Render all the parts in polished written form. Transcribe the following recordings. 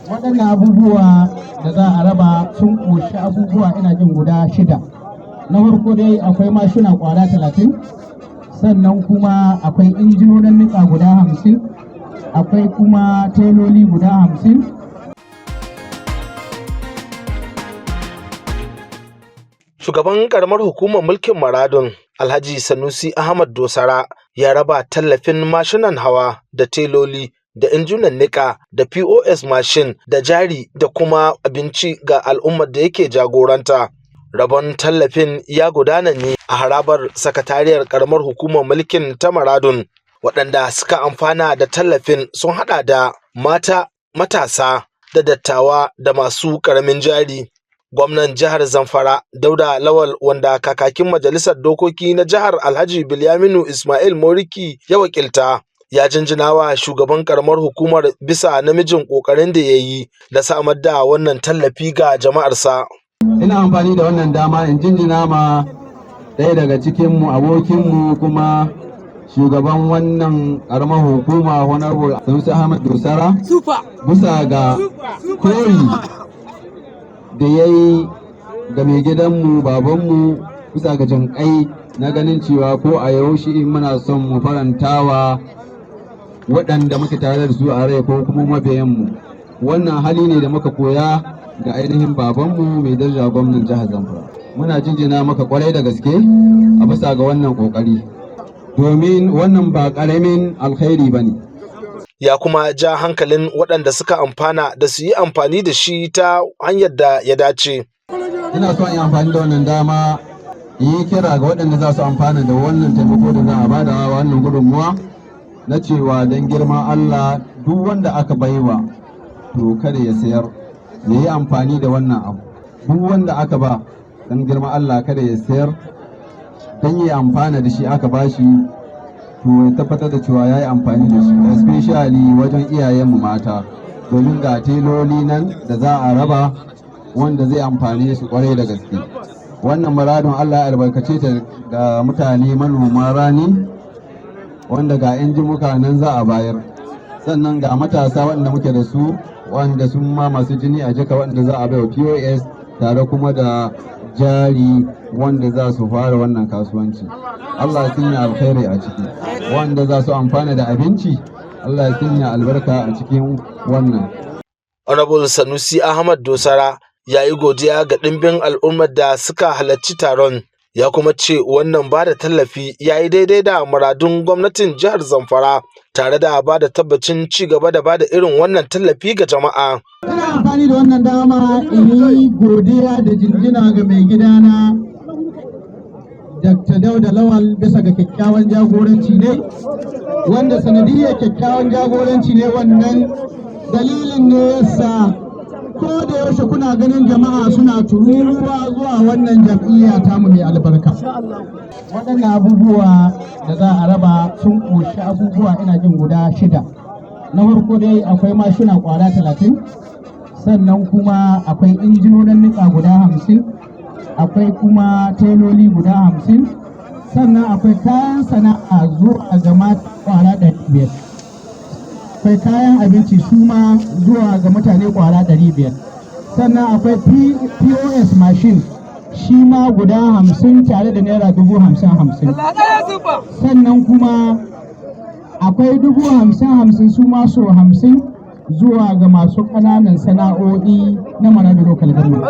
Waɗannan abubuwa da za a raba sun ƙunshi abubuwa, ina jin, guda shida. Na farko dai akwai mashina ƙwara 30, sannan kuma akwai injinonin niƙa guda 50, akwai kuma teloli guda 50. Shugaban karamar hukumar mulkin Maradun, Alhaji Sanusi Ahmad Dosara, ya raba tallafin mashinan hawa da teloli da injunan niƙa da POS mashin da jari da kuma abinci ga al'ummar da yake jagoranta. Rabon tallafin ya gudana ne a harabar sakatariyar karamar hukumar mulkin ta Maradun. Waɗanda suka amfana da tallafin sun haɗa da mata, matasa da dattawa da masu ƙaramin jari. Gwamnan jihar Zamfara Dauda Lawal, wanda kakakin majalisar dokoki na jihar Alhaji Bilyaminu Ismail Moriki ya wakilta, ya jinjinawa shugaban karamar hukumar bisa namijin kokarin da ya yi da samar da wannan tallafi ga jama'arsa. Ina amfani da wannan dama in jinjina ma ɗaya daga cikinmu, abokinmu, kuma shugaban wannan ƙaramar hukuma, Honorable Sanusi Ahmad Dosara, bisa ga koyi da ya yi ga mai gidanmu, babanmu, bisa ga jinƙai na ganin cewa ko a yaushe in muna son mu farantawa waɗanda muke tare da su a rai ko kuma mabiyanmu. Wannan hali ne da muka koya ga ainihin babanmu mai daraja, gwamnan jihar Zamfara. Muna jinjina maka kwarai da gaske a bisa ga wannan kokari, domin wannan ba ƙaramin alkhairi ba ne. Ya kuma ja hankalin waɗanda suka amfana da su yi amfani da shi ta hanyar da ya dace. Ina son in amfani da wannan dama in yi kira ga waɗanda za su amfana da wannan taimako da za a bada, wannan gudunmuwa, na cewa don girman Allah, duk wanda aka baiwa to kada ya sayar, ya yi amfani da wannan abu. Duk wanda aka ba, don girman Allah kada ya sayar, don yi amfana da shi aka bashi, to ya tabbatar da cewa ya yi amfani da shi, especially wajen iyayenmu mata, domin ga teloli nan da za a raba wanda zai amfane su kwarai da gaske. Wannan Maradun Allah ya albarkace ta ga mutane manoma rani, wanda ga injimuka nan za a bayar, sannan ga matasa waɗanda muke da su, wanda sun ma masu jini a jika, wanda za a bai wa POS tare kuma da jari wanda za su fara wannan kasuwanci. Allah ya sanya alkhairi a ciki. Wanda za su amfana da abinci, Allah ya sanya albarka a cikin wannan. Honorable Sanusi Ahmad Dosara ya yi godiya ga ɗimbin al'ummar da suka halarci taron, ya kuma ce wannan ba da tallafi ya yi daidai da muradun gwamnatin jihar Zamfara, tare da ba da tabbacin ci gaba da ba da irin wannan tallafi ga jama'a. Ina amfani da wannan dama in yi godiya da jinjina ga mai gidana Dr. Dauda Lawal bisa ga kyakkyawan jagoranci ne, wanda sanadiyyar kyakkyawan jagoranci ne, wannan dalilin ne yasa ko da yaushe kuna ganin jama'a suna tururuwa zuwa wannan jam'iyya tamu mai albarka. Waɗannan abubuwa da za a raba sun ƙunshi abubuwa, ina jin, guda shida. Na farko dai akwai mashina ƙwara 30, sannan kuma akwai injinonin niƙa guda 50, akwai kuma teloli guda 50, sannan akwai kayan sana'a zuwa ga mata ƙwara 500, akwai kayan abinci su ma zuwa ga mutane ƙwara 500, sannan akwai POS machine shi ma guda 50 tare da naira 50,000 50, sannan kuma akwai 50,000 50 su ma so 50 zuwa ga masu ƙananan sana'o'i na Maradun Local Government.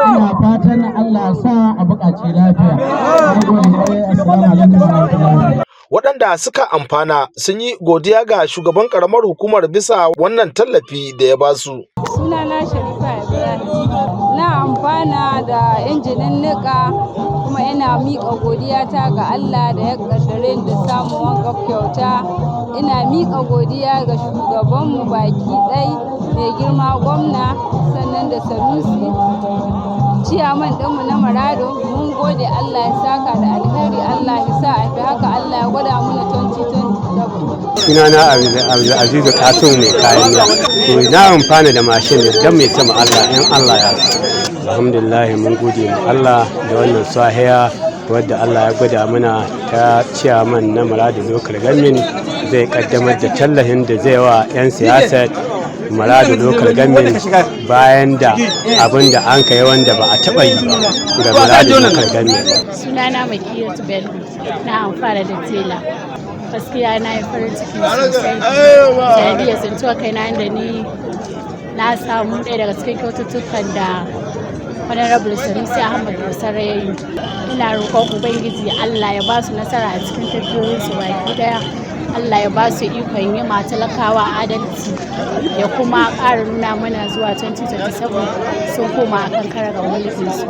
Ina fatan Allah sa a buƙaci lafiya. Na gode ƙwarai. Assalamu alaikum warahmatullahi. Waɗanda suka amfana sun yi godiya ga shugaban ƙaramar hukumar bisa wannan tallafi da ya basu. Sunana Sharifa Ibrahim. Na amfana da injinin niƙa, kuma ina miƙa godiyata ga Allah da ya ƙaddare ni da samun wanga kyauta. Ina miƙa godiya ga shugabanmu baki ɗai, mai girma gwamna, sannan da Sanusi ciyaman ɗinmu na Maradun. Mun gode, Allah ya saka da alheri, Allah ya sa a fi haka, Allah ya gwada mana 2027. Sunana Abdulazizu Kasim mai kayan miya. To, na amfana da mashin ne don mai sama Allah in Allah ya so. Alhamdulillah, mun gode ma Allah da wannan sahiya wadda Allah ya gwada mana ta ciyaman na Maradun Local Government zai kaddamar da tallafin da zai wa 'yan siyasa. Maradun Local Government, bayan da abin da an kai wanda ba a taɓa yi ba ga Maradun Local Government. Sunana Makiyatu Bello. Na amfana da tela. Gaskiya na yi farin ciki sosai sanadiyar tsintuwa kaina da ni na samu ɗaya daga cikin kyaututtukan da Honorable Sanusi Ahmad Dosara ya yi. Ina roƙon Ubangiji Allah ya ba su nasara a cikin tafiyoyinsu baki ɗaya. Allah ya ba su ikon yi ma talakawa adalci, ya kuma ƙara nuna mana zuwa 2027 sun koma akan karagar mulkin su.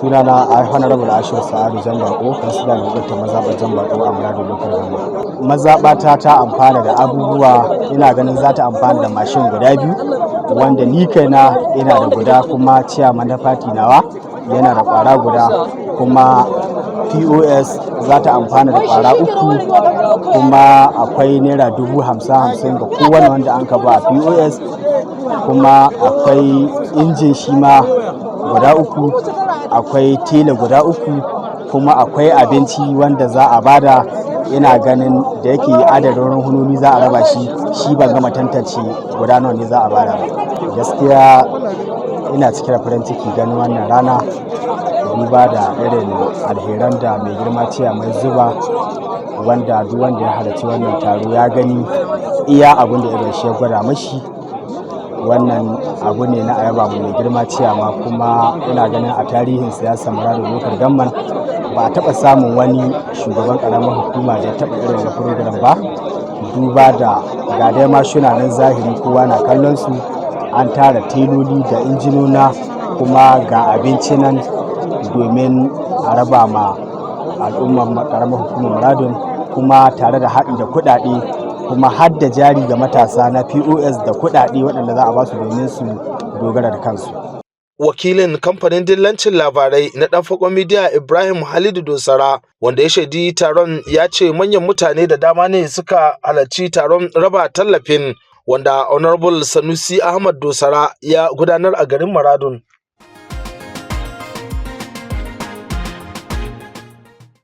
Sunana Honorable Ashir Sa'adu Jambako, kansila mai wakiltar mazaɓar Jambako a Maradun Local Government. Mazaɓata ta amfana da abubuwa. Ina ganin za ta amfana da mashin guda biyu, wanda ni kaina ina da guda, kuma ciyaman na fati nawa yana da kwara guda, kuma POS za ta amfana da kwara uku, kuma akwai ₦50,000 50 ga kowane wanda an ka ba POS, kuma akwai injin shi ma guda uku, akwai tela guda uku, kuma akwai abinci wanda za a bada. Ina ganin da yake adadin runhunoni za a raba shi, shi ban gama tantance guda nawa ne za a bada ba. Gaskiya ina cike da farin ciki ganin wannan rana, duba da irin alheran da mai girma ciyaman ya zuba, wanda duk wanda ya halarci wannan taro ya gani iya abin da irin shi ya gwada mashi. Wannan abu ne na ayaba mu mai girma ciyama. Kuma ina ganin a tarihin siyasar Maradun Local Government ba a taɓa samun wani shugaban ƙaramar hukuma da ya taɓa irin da program ba, duba da ga dai mashuna nan zahiri kowa na kallon su, an tara teloli da injinona, kuma ga abinci nan domin a raba ma al'ummar ƙaramar hukumar Maradun, kuma tare da haɗi da kuɗaɗe, kuma har da jari ga matasa na POS da kuɗaɗe waɗanda za a ba su domin su dogara da kansu. Wakilin kamfanin dillancin labarai na Ɗanfako Media, Ibrahim Halidu Dosara, wanda ya shaidi taron, ya ce manyan mutane da dama ne suka halarci taron raba tallafin wanda Honorable Sanusi Ahmad Dosara ya gudanar a garin Maradun.